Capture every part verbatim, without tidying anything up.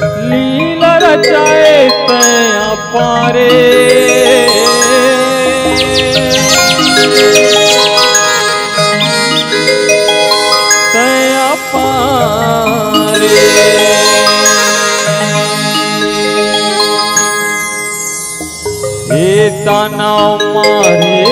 लीला रचाए तैं अपारे। तैं अपारे। ए दानव मारे।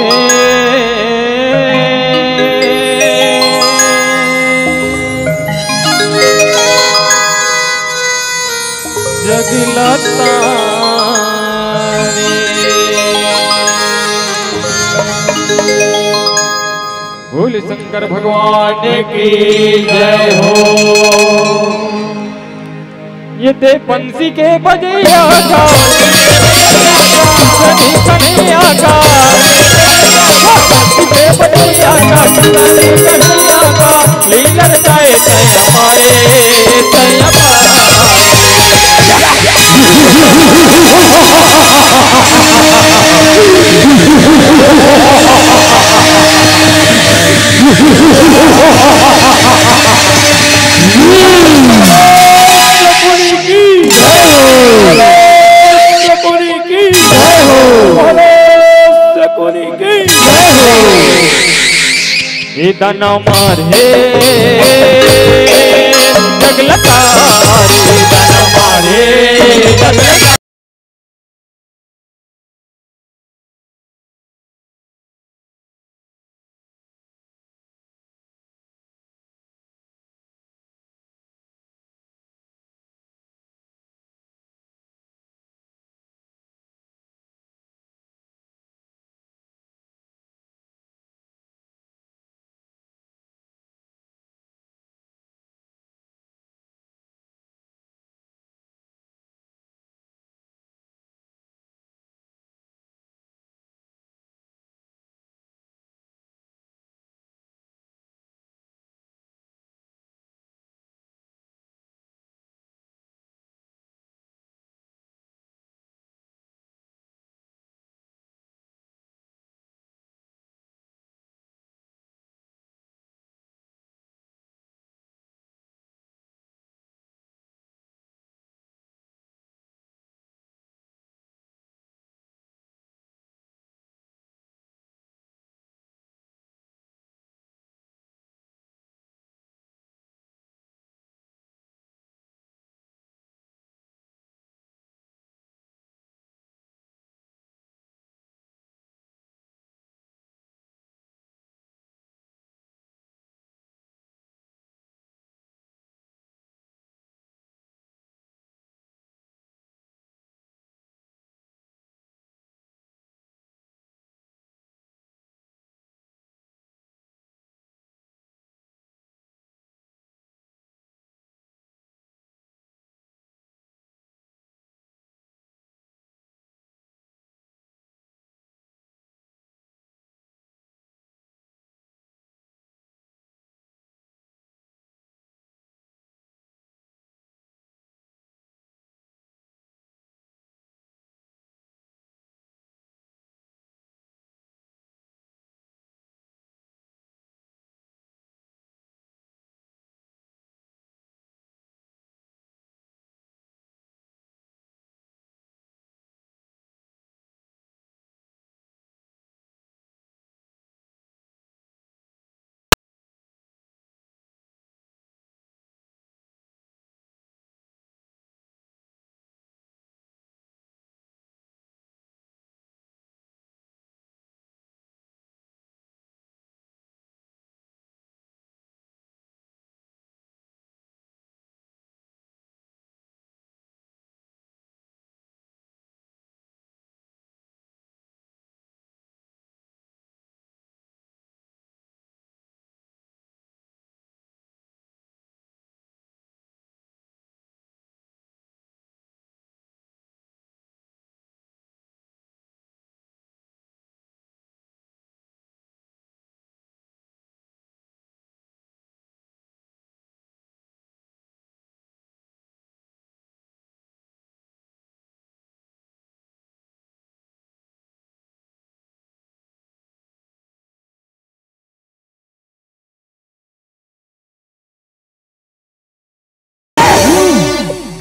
जगलता रे। बोल शंकर भगवान की जय हो। ये ते बंसी के बजैया का, सखी कन्हैया का, बंसी के बजैया का, सखी कन्हैया का, लीलर जाए तैं अपारे, तैं अपारे। ए दानव मारे जगलता रे, दानव मारे जगलता।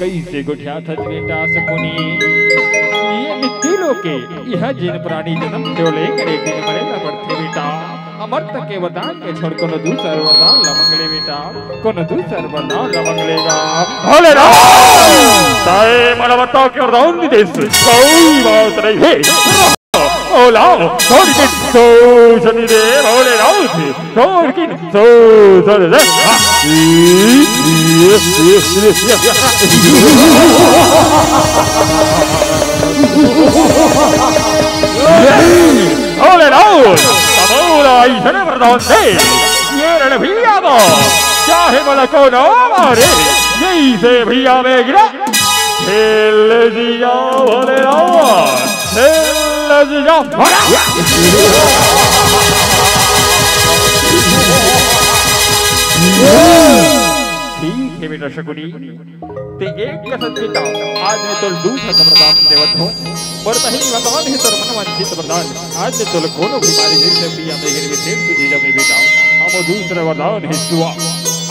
कइसे गोठियाथस बेटा सकुनी? ये मृत्यु लोक के इहाँ जेन प्राणी जनम थे ओला एक न एक दिन मरे ला पड़थे बेटा। अमरता के वरदान के छोड़ कोनो दूसर वरदान ला मंग ले बेटा, कोनो दूसर वरदान ला मंग ले गा। भोले राम! ताए मानवता के वरदान दे देस, कोई बात नहीं हे। भोला, छोड़ के सो सनी दे, भोले राम, छोड़ के सो सनी दे। भोले राम, तमोला अइसने वरदान दे, ये रण भी आवा, चाहे मला कोनो मारे, यही से भी आवे गिरा। खेल जिया भोले राम, खेल जिया भोले। ठीक हे बेटा शकुनी, ते एक कसम बेटा, आज मैं तोला दूसर वरदान देवत हों। मोर बहिनी वरदान हे तोर मन वांछित वरदान। आज मैं तोला कोनो भी मारे जइसे भी आमे घर में तेल से जीजा में बेटा। हम दूसर वरदान हे सुआ।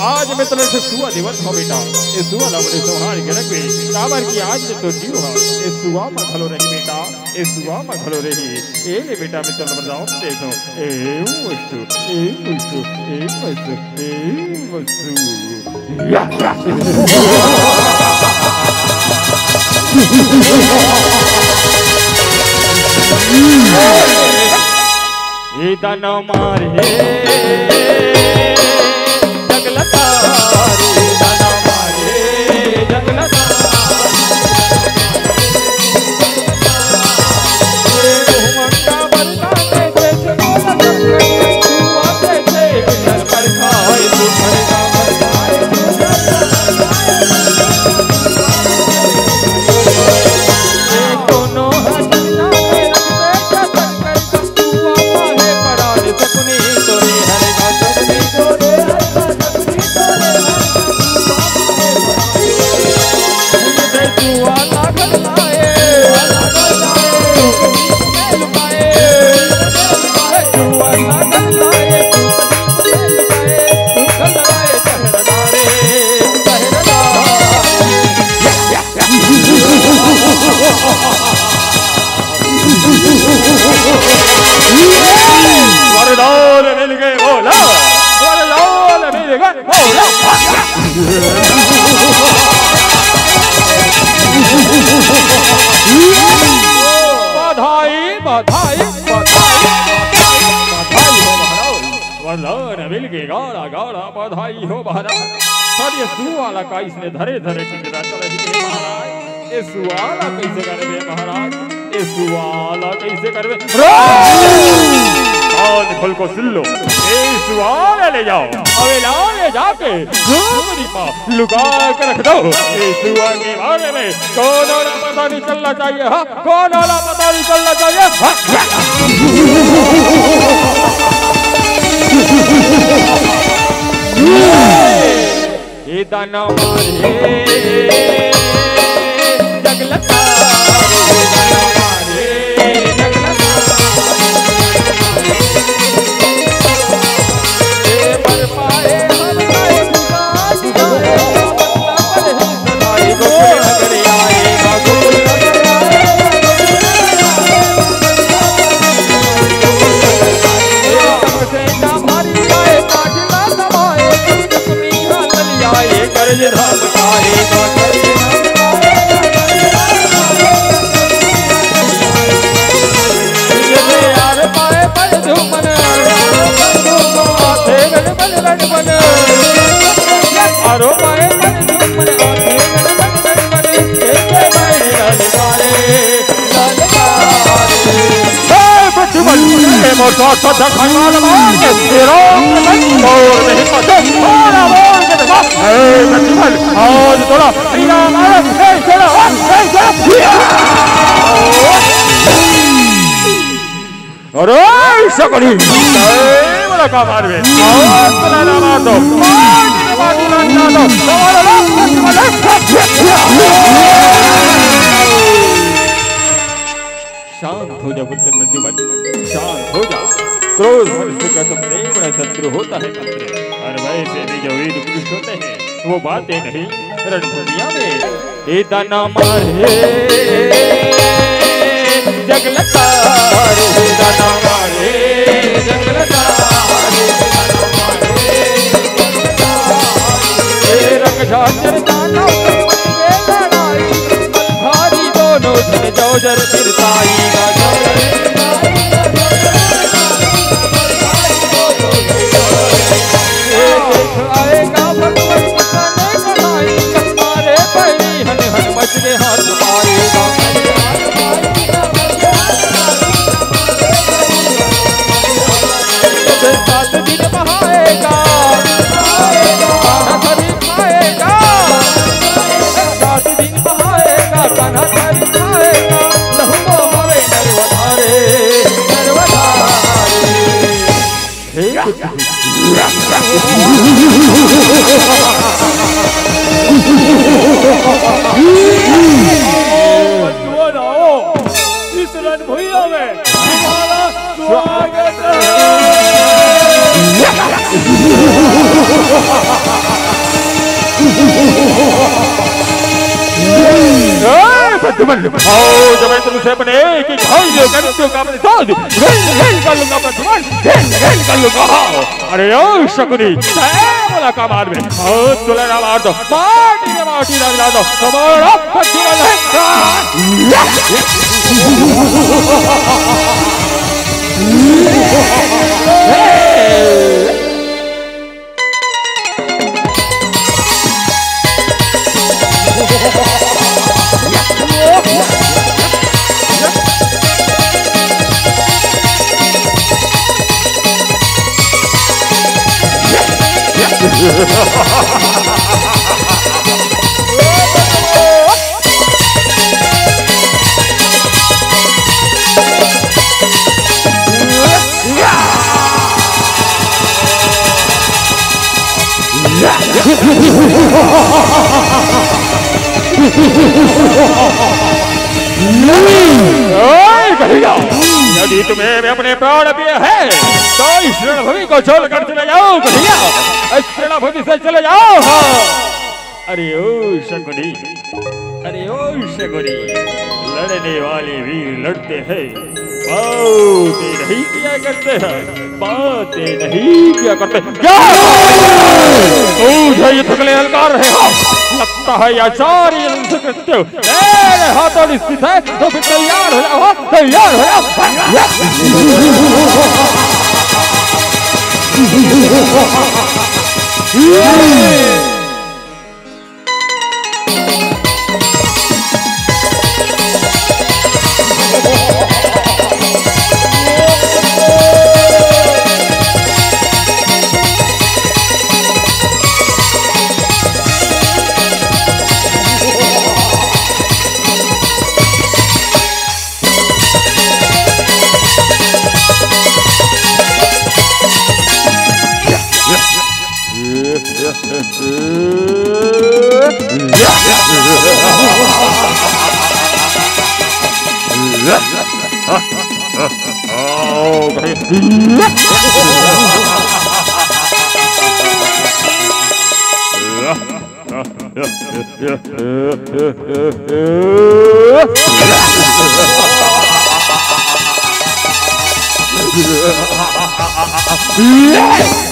आज मैं तोला एक सुआ देवत हों बेटा। ए सुआ ला बड़े संभाल के रखबे। काबर कि आज मैं तोर जीव हा ए सुआ म घलो रही बेटा। ए सुआ म घलो रही। ए ले बेटा, मैं तोला वरदान देथों। ए वस्तु, ए वस्तु, ए वस्तु, ए वस्तु। या, या। ए दाना मारे, जगलता रे, दाना मारे, जगलता। वरदान मिल गए भोला, वरदान मिल गए भोला। बधाई, बधाई, बधाई, बधाई, बधाई हो महाराज। वरदान मिल गए, गाड़ा, गाड़ा, बधाई हो महाराज। अरे सुआ ला का इसने धरे, धरे किंजरा चले ही महाराज। ए सुआ ला कइसे करबे महाराज? ए सुआ ला कइसे करबे? कान खोल को सुन लो, ए सुआ ला ले जाओ, अबे ला ले जाके डोंगरी पा लुका के रख दो। ए सुआ के बारे में कोनो ला पता नहीं चलना चाहिए, हाँ, कोनो ला पता नहीं चलना चाहिए, हाँ। ए दाना मारे जगलता, ए दाना मारे जगलता। ए मर पाए, मर पाए, बुझा, बुझाए, बदला पर है सदाई, गोकुल नगरी आए, गोकुल नगरी आए। ए सबसे ना भारी आए, काटिला समाए, ए, प्रतिबल, ए, मोर साथ साथ भगवान मार के, ए, राम के भाई, और नहीं पते, और बोल के देखा, ए, प्रतिबल, आज तोला, बिना मारे, ए, चलो, ए, चलो, अरे, सकली, ए, बड़ा का मारबे, और तोला ना मार दो, मार दो, मार दो, मार दो, मार दो। शांत हो जा पुत्र प्रद्युमन, शांत हो जा। क्रोध मनुष्य का सबसे बड़ा शत्रु होता है पुत्र। और वैसे भी जो वीर पुरुष होते हैं, वो बातें नहीं रणभूमिया में। ए दाना मारे जंगलता रे, ए दाना मारे जंगलता रे, ए दाना मारे जंगलता रे। ए रंग झांझर दाना ए लड़ाई, भारी दोनों धन जौजर फिरताई गा। ए देख आएगा भगवत किसने कढ़ाई, हमारे पैरी हन हन मचले हाथ मारेगा। सात दिन बहाएगा, कान्हा थरी खाएगा। सात दिन बहाएगा, कान्हा थरी खाएगा। लहू तो हमारे नरवधारे, नरवधारे। हे कुछ बंधुओं, आओ, इस रणभूमि में तुम्हारा स्वागत है। ए, बंधुमन, आओ, जब मैं तुमसे अपने एक एक भाई जो कर, जो का अपने साथ, खेल, खेल कर लूंगा बंधुमन, खेल, खेल कर लूंगा। अरे ओ शकुनी, तै मोला का मारबे? ओ तुला ना मार दो, माटी में माटी ना मिला दो, तुम्हारा पति वाला है। ओए कन्हैया, यदि तुम्हें मैं अपने प्राण प्रिय है, तो इस रणभूमि को छोड़कर चले जाओ कन्हैया, इस रणभूमि से चले जाओ। हाँ। अरे ओ शकुनी, अरे ओ शकुनी, लड़ने वाले वीर लड़ते हैं, बातें नहीं किया करते हैं, बातें नहीं किया करते। क्या? मुझे युद्ध के लिए ललकार रहे हो? लगता है ये आचार्य कृत्य मेरे हाथों निश्चित है, तो फिर तैयार हो जाओ, तैयार हो जाओ।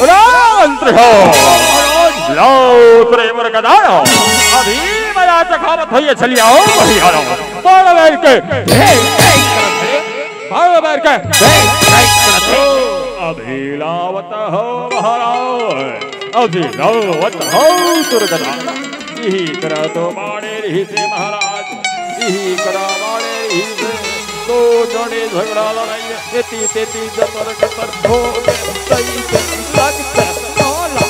राम प्रभु, लाओ त्रिपुर का दानो। अभी मया चखावत होइए चलियाओ भैया। बड़ बैर के, बड़ बैर के। अभी लावत हो महाराज, अभी लावत हो दुर्गदा। इही करा तो बाड़े रही से महाराज, इही करा बाड़े रही से। दो जने झगड़ा लड़ाई, एती तेती जतर कतर हो गए, सही से लगते होला।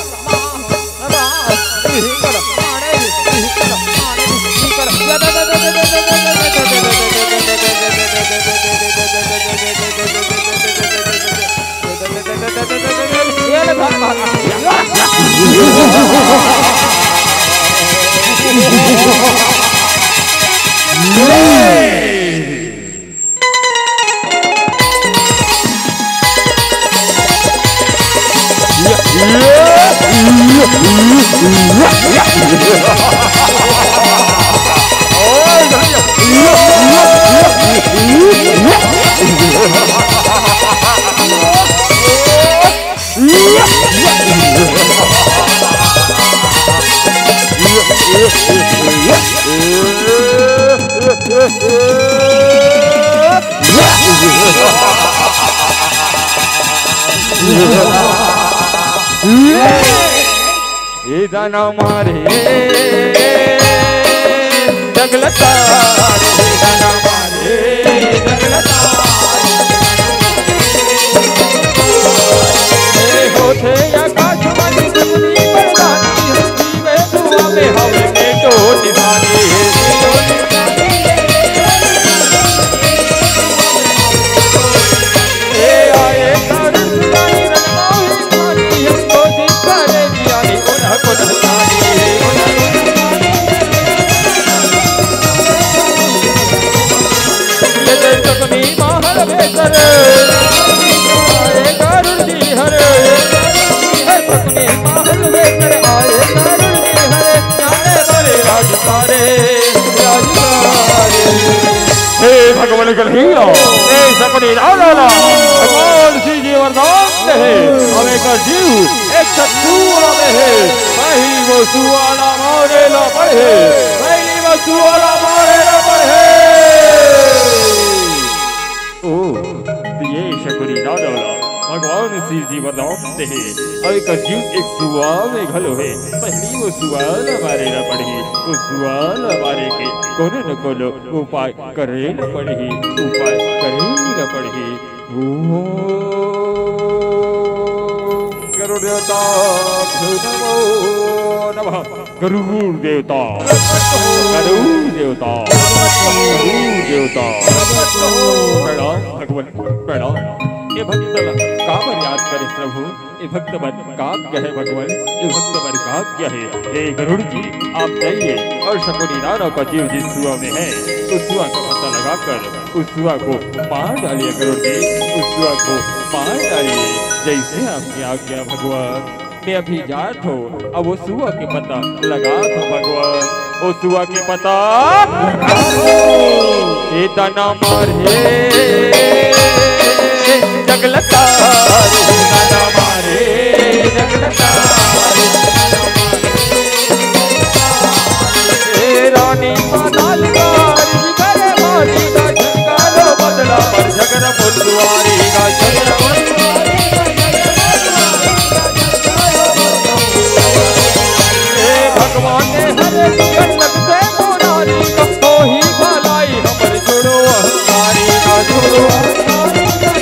ए दाना मारे जगलता रे, दाना मारे जगलता। ए होथे आकाशवाणी सगुनी बरदानी, जीवे दुआ में हवे में तो निभानी। ए आए करुण सुनाई रंगमोही पानी, हमको जिस करे ज्ञानी उन्ह पुनः जानी। ये जय सपनी माहल बेसर, आए करुण जी हरे। हे सपनी माहल बेसर, आए करुण जी हरे। जाने बड़े राजपारे, राजपारे। हे भगवान कन्हैया, हे सपनी लाला, भगवान श्री जी वरदान दे हे। अब एकर जीव एक सत्तुआ में हे, पहली वो सुआ ला मारे ला पड़े, पहली वो सुआ ला मारे ला पड़े। ओ, ये शकुनी दादा ला भगवान श्री जी वरदान दे हे। अब एकर जीव एक सुआ में घलो हे, पहली वो सुआ ला मारे ला पड़ही, वो सुआ ला मारे के कोनो न कोनो उपाय करे ल पड़ही, उपाय करे ल पड़ही। ओम गरुड़ देवता भ्यो नमो नमः। गरुड़ देवता, गरुड़ देवता, गरुड़ देवता। प्रणाम भगवान, प्रणाम। ये भक्त ला काबर याद करे प्रभु? ये भक्त मन का आज्ञा हे भगवान, ये भक्त मन का आज्ञा हे। हे गरुड़ जी, आप जाइए और शकुनी नाना का जीव जिस सुआ में है, उस सुआ का पता लगाकर उस सुआ को मार डालिए गरुड़ जी, उस सुआ को मार डालिए, जैसे आपकी आज्ञा भगवान। मैं अभी जात हूँ, अब वो सुआ के पता लगात हूँ भगवान। ओ सुआ के पता। ए दाना मारे जगलता रे, दाना मारे जगलता रे। ए रानी मादाल गारी करे मारी का झंकारो बदला पर झगड़ा फुलवारी का झगड़ा। हे भगवान ने हरे जन्नत से मुरारी का, होही भलाई हमर छोड़ो अहंकारी का, छोड़ो अहंकारी का।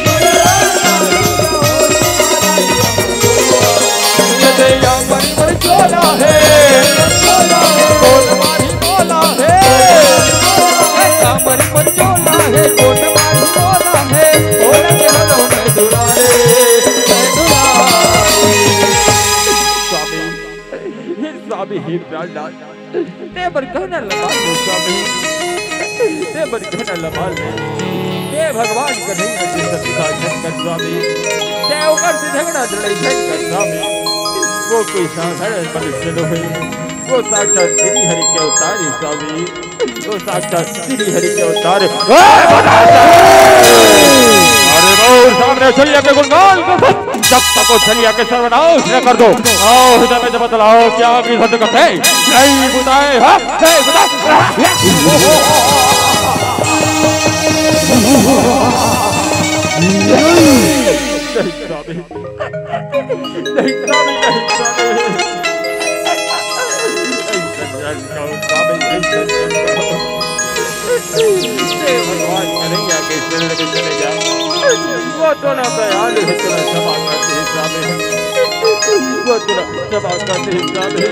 ये दैया मरी मरी चोला है, कौन मारी बोला है, दैया मरी मरी चोला है, कौन मारी बोला है, बोला के हलो मैं दुलारे, मैं दुलारे। स्वामी, हे स्वामी, हे प्राणनाथ, ते बर कहना लबाल ले स्वामी, ते बर कहना लबाल ले। हे भगवान कन्हैया के सत्ता झंकर स्वामी, ते ओकर से झगड़ा लड़ाई झंकर स्वामी। वो कोई साधारण मनुष्य नोहे, वो साक्षात श्री हरि के अवतार हे स्वामी। ओ साक्षात श्री हरि के अवतार। ए, बताते हैं। अरे बाबू, सामने छलिया के गुणगान को सुन, जब तक वो छलिया के सर्वनाश न कर दो, आओ हृदय में जब बतलाओ क्या अग्नि ध्वज करते, नहीं बुताए, हाँ, नहीं बुताए। नहीं स्वामी, नहीं स्वामी, नहीं स्वामी। ऐसा जान का स्वामी, ऐसा जान का। हे भगवान कन्हैया के शरण में चले जाओ। वो तो ना दयालु है, तेरा क्षमा कर दे स्वामी। वो तो ना क्षमा कर दे स्वामी।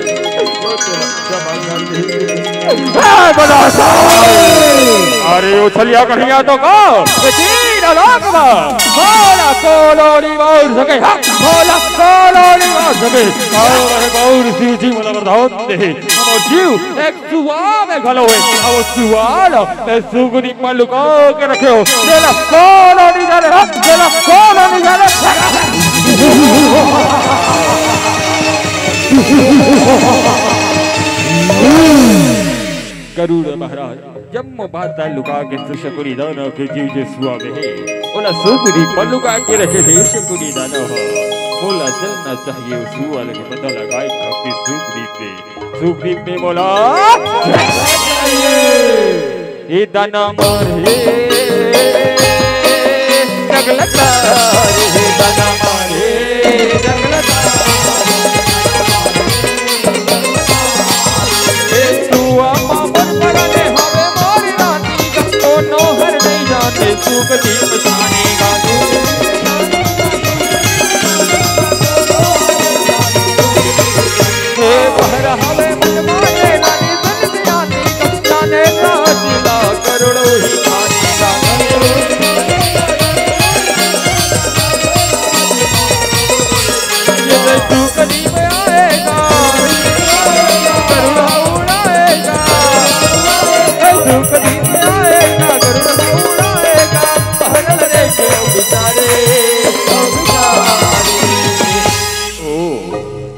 वो तो ना क्षमा कर दे। हे बड़ा साहब! अरे उछलिया कन्हैया तो का? ये तीन लाख बा। बोला कोलोड़ी बाउर सके, हाँ, बोला कोलोड़ी बाउर सके। और बाउर शिव जी मन बर दावत दे। हमर जीव एक सुआ में घलो हे। अब सुआ ल मैं सुगनी पर लुका के रखे हो। तेला कोनो नहीं जाने, हाँ? तेला कोनो नहीं जाने। गरुड़ महाराज, जम्मो बात ला लुका के तू शकुनी दानव के जीव जे सुआ में हे, ओला सुगनी पर लुका के रखे हे शकुनी दानव ह। मोला चलना चाहिए, ओ सुआ लगे पता लगाए आपके सुगनी पे। सुग्रीव ने बोला, "ए दाना मारे, जगलता रे, दाना मारे, जगलता।" ए सुआ मामर परने हवे मोर रानी, कोनो हर नहीं जाने सुग्रीव जाने गा। हे बहरा हवे मन मारे रानी दुनिया नी, जाने का जिला करोड़ों ही खाने का। ये तू करीब आएगा, करुणा उड़ाएगा। ये तू करीब आएगा, करुणा उड़ाएगा। पहल रे क्यों बेचारे, क्यों बेचारे। ओ,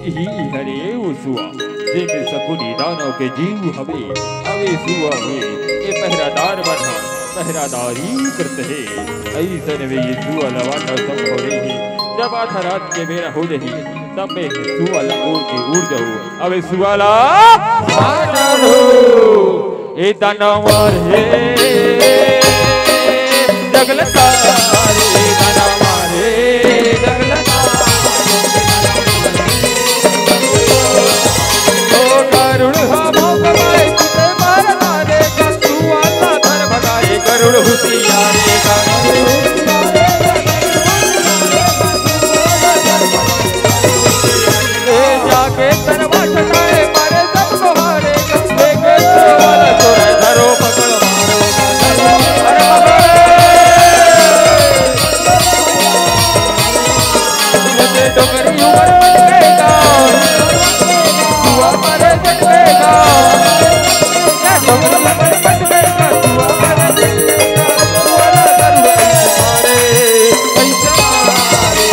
इही हरे ओ सुआ, जेमे सकुनी दानव के जीव हवे, अवे सुआ हे, ए पहरादार मन ह पहरादारी करत हे। अइसन में ये सुआ लवाना संभव नइ हे। जब आधा रात के बेरा हो जही, तब में सुआ ल उड़ के उड़ जाहू। अबे सुआ ला मार डालहू। ए दाना मारे जगलता रे, दाना मारे जगलता। ओ गरुड़ हा भौंक मारे, तुझे मार डाले, सुआ ला धर भगाए, गरुड़ हुसियारे का। ए जाके तरवा ठकाए, मारे सब को हारे, लेके वाला चोर धरो पकड़ मारो। अरे पकड़। ये डोंगरी ऊपर पटकेगा, सुआ मारे पटकेगा। ये डोंगरी ऊपर पटकेगा, सुआ मारे पटकेगा। सुआ मारे, पैसा मारे।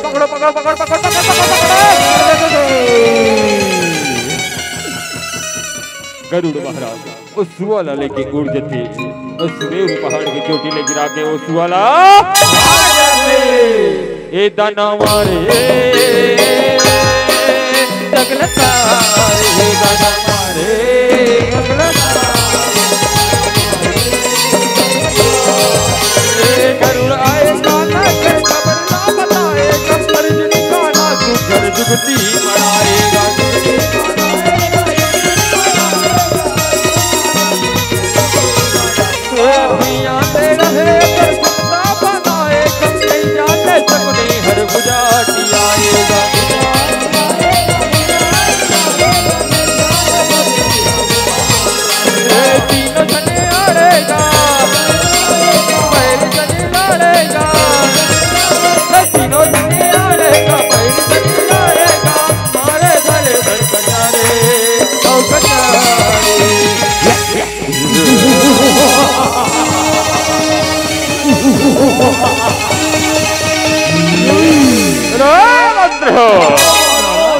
पकड़ो, पकड़ो, पकड़, पकड़, पकड़, पकड़, पकड़। गरुड़ महाराज ओ सुआ ला लेके उड़ जथे, ओ सुमेरु पहाड़ के चोटी ले गिरा के ओ सुआ ला मार जथे। ए दाना मारे, तगलता रे, ए दाना मारे, तगलता। ए गरुड़ आए काला कर खबर ना बताए, कब अर्जुन का ना सुधर जुगती मनाएगा। ए भैया दे रहे कर कुत्ता बनाए, कब नहीं जाने सकुनी हर गुजारी आएगा। ए तीनों जने आड़ेगा, पैर जने लाड़ेगा। ए तीनों जने आड़ेगा, पैर जने लाड़ेगा। मारे धरे धर कटारे, औ कटारे। रे मंत्र हो।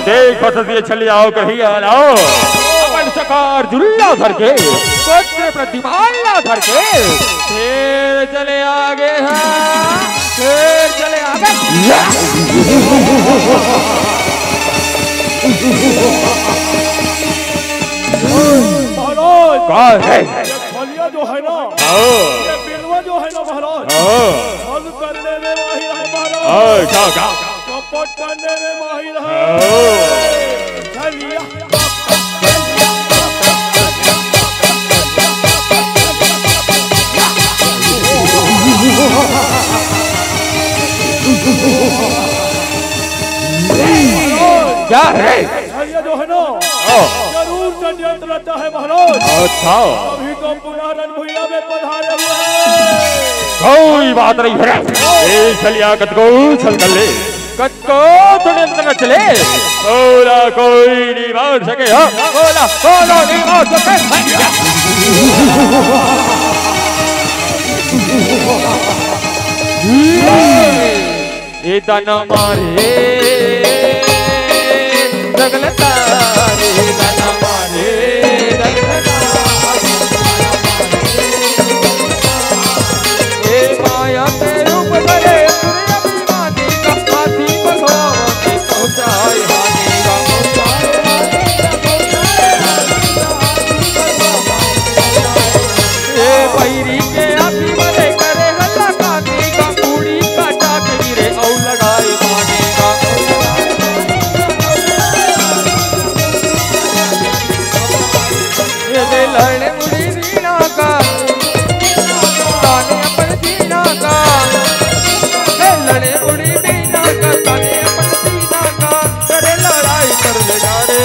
देख फसस ये छलिया हो कहीं आ लाओ। अपन सकार जुल्ला धर के, पुत्र प्रतिमान ला धर के, फिर चले आगे हैं, फिर चले आगे। महाराज, का है? ये छलिया जो है ना, हाँ। ये बिलवा जो है ना महाराज, हाँ। छल करने में माहिर है महाराज। हाँ, का, का? कपट करने में माहिर है। हाँ। छलिया। क्या है? छलिया जो है ना, हाँ। जरूर षड्यंत्र रचा है महाराज। अच्छा। अभी तो पुनः रण भुइयां में पधारे हुए हैं। कोई बात नहीं है। ए छलिया कतको छल कर ले, कतको षड्यंत्र रच ले, ओला कोई नहीं मार सके। हाँ, ओला कोनो नहीं मार सके। ए दाना मारे। गलतारे दाना मारे, गलतारे। ए माया के रूप धरे, सूर्य अभिमानी का हाथी भगवान ने पहुंचाए हानि का। ए बैरी के आँखी मरे करे हल्ला कानी का, पूरी का टाट गिरे औ लगाए पानी का। ये दे लड़े मुड़ी दीना का, ताने अपन दीना का। ये लड़े मुड़ी दीना का, ताने अपन दीना का। करे लड़ाई कर ले जा रे,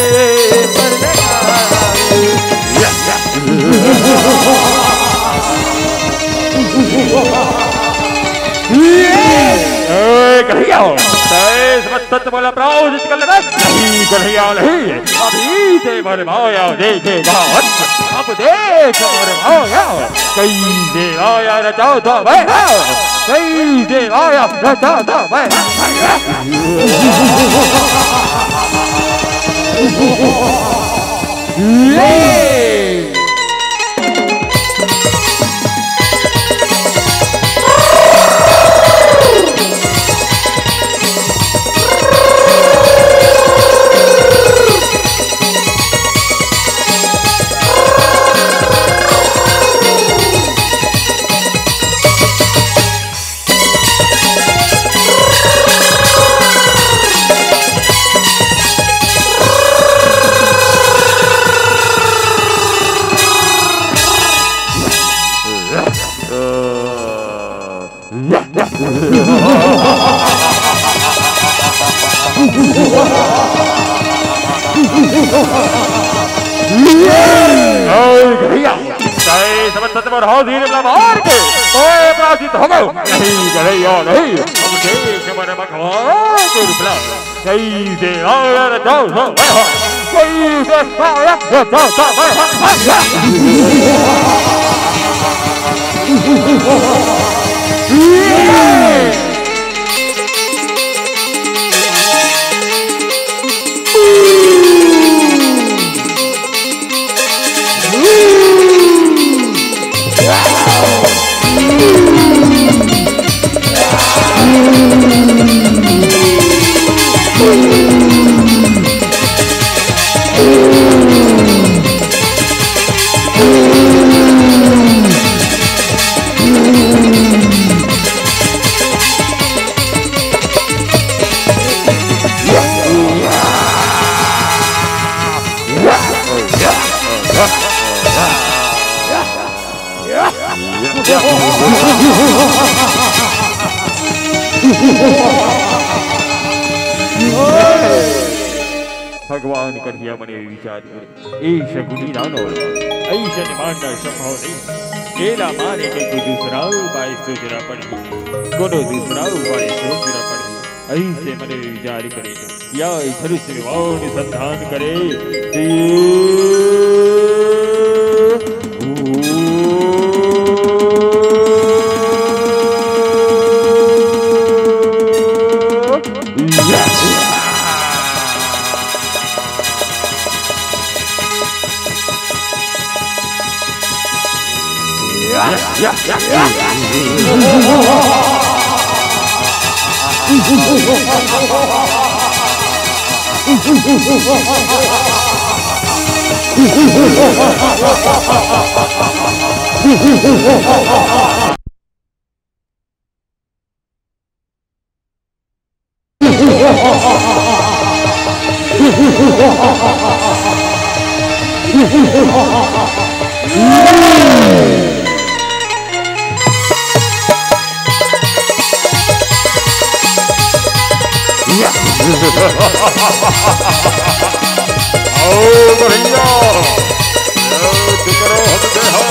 कर ले जा रे। ए, कन्हैया, तेज मत तत्व बोला, प्राव जित कर ले, नहीं, कन्हैया, नहीं। अभी ते भर माया देखे जावत, अब देख भर माया। कई देवाया रचाओ तो मैं, कई देवाया रचाओ तो मैं। ओए भैया, जय समन सतवर हो धीरे बला मार के, ओए पराजित हो गयो। नहीं गलैया नहीं, हम देख मन मखवा के रुपला। जय दे आया रे जाओ, जाओ, जाओ। जय दे आया रे जाओ, जाओ, जाओ। भगवान करिया मने विचार करे। ए शकुनी दानव, अइसन मानना संभव नहीं। एला मारे के कोई दूसरा उपाय सोचना पड़ही, कोनो दूसरा उपाय सोचना पड़ही। अइसे मने विचार करे, या धनुष विवाह अनुसंधान करे। आओ बढ़िया। आओ, चुप रहो, हम दे हो।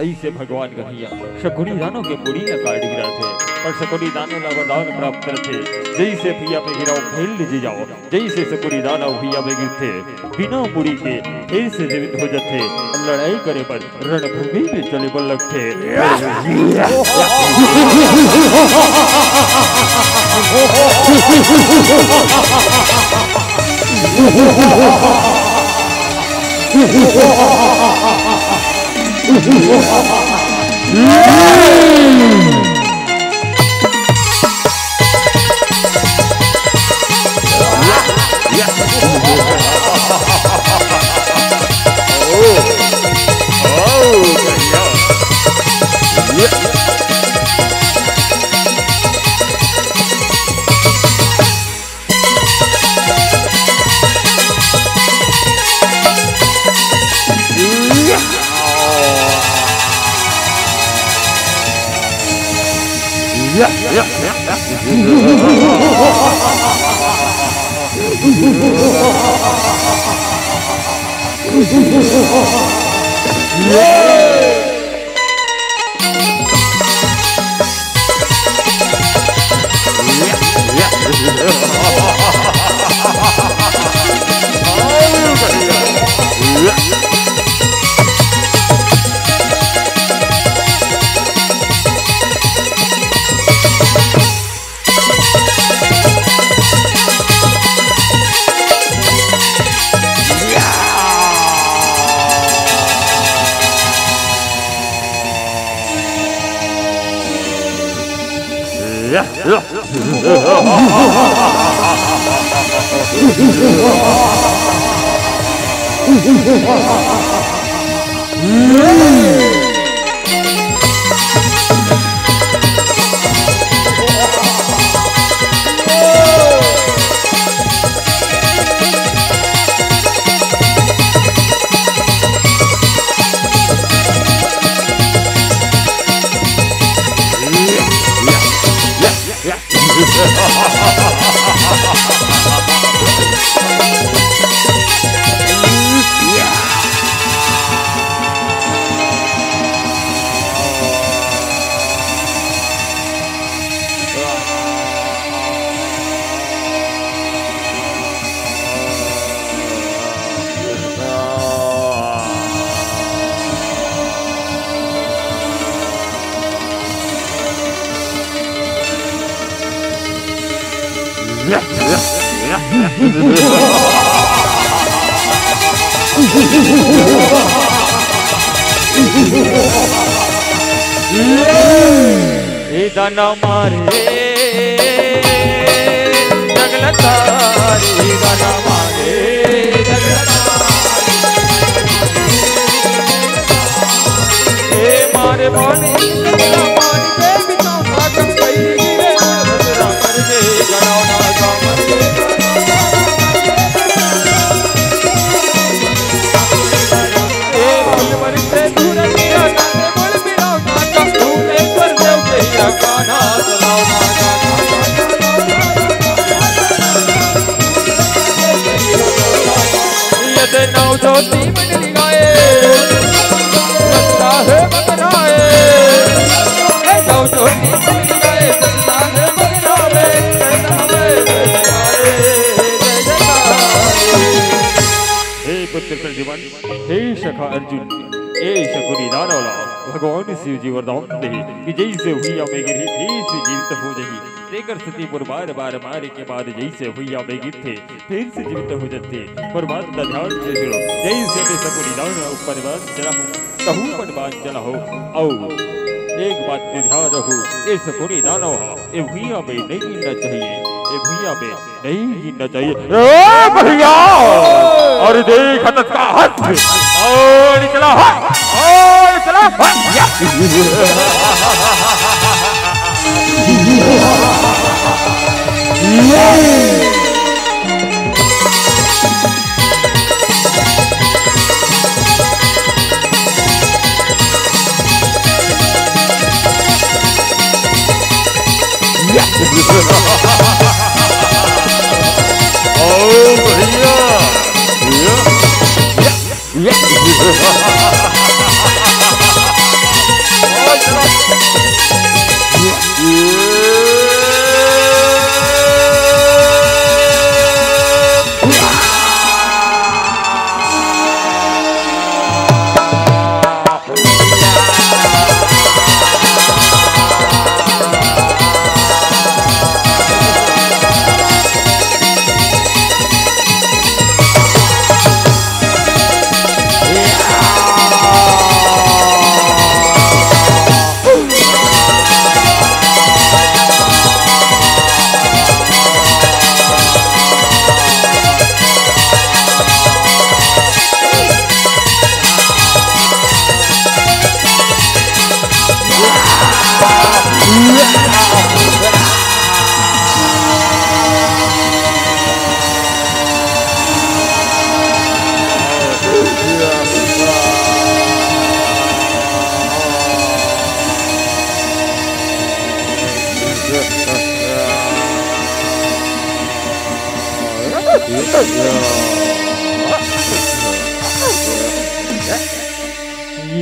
अइसे भगवान कहिया शकुनी दानव के मुड़ी ला काट गिराथे, पर शकुनी दानव ला वरदान प्राप्त रथे, जइसे भुइयां में गिराव, फेर ले जी जाव। जइसे शकुनी दानव भुइयां में गिरथे, बिना मुड़ी के फेर से जीवित हो जथे, लड़ाई करे बर रणभूमि में चले बर लगथे। ए दाना मारे जगलतारी, दाना मारे जगलतारी। ए मारे मारे जगलतारी, देवी तो भागम कई गिरे, मारे मारे जगलतारी। हे पुत्र प्रद्युमन, हे सखा अर्जुन, ए शकुनी दानव ला भगवान शिव जी वरदान देही कि जइसे भुइयां में गिरही, तइसे जीवित हो जाही। तेकर सेती मोर बार बार मारे के बाद जइसे भुइयां में गिरथे, फेर से जीवित हो जाथे। पर बात ला ध्यान से सुनो, जइसे में शकुनी दानव ऊपर बाण चलाहूं, तहूं मन बाण चलाहू। अउ एक बात पे ध्यान रखहू, ए शकुनी दानव हा ए भुइयां में नइ गिरना चाहिए, ए भुइयां में नइ गिरना चाहिए। ए भइया, अरे देख ततका हाथ, अउ निकला हाथ, अउ निकला हाथ। ओ भइया। या, या, या।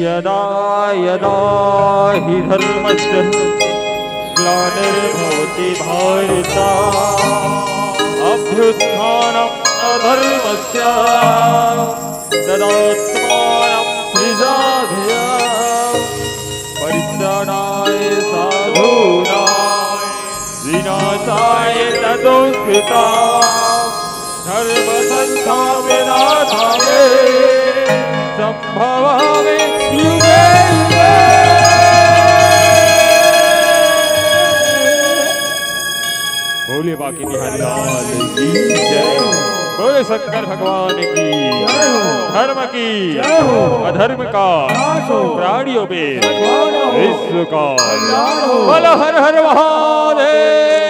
यदा यदा हि धर्मस्य ग्लानिर्भवति भारत, अभ्युत्थानम् अधर्मस्य तदात्मानं सृजाम्यहम्। परित्राणाय साधूनां विनाशाय च दुष्कृताम्। धर्म संस्थापनार्थाय संभवामि युगे युगे। बोले बांके बिहारी लाल की जय। बोले शंकर भगवान की। धर्म की। अधर्म का। प्राणियों पे। विश्व का। बोलो हर हर महादेव।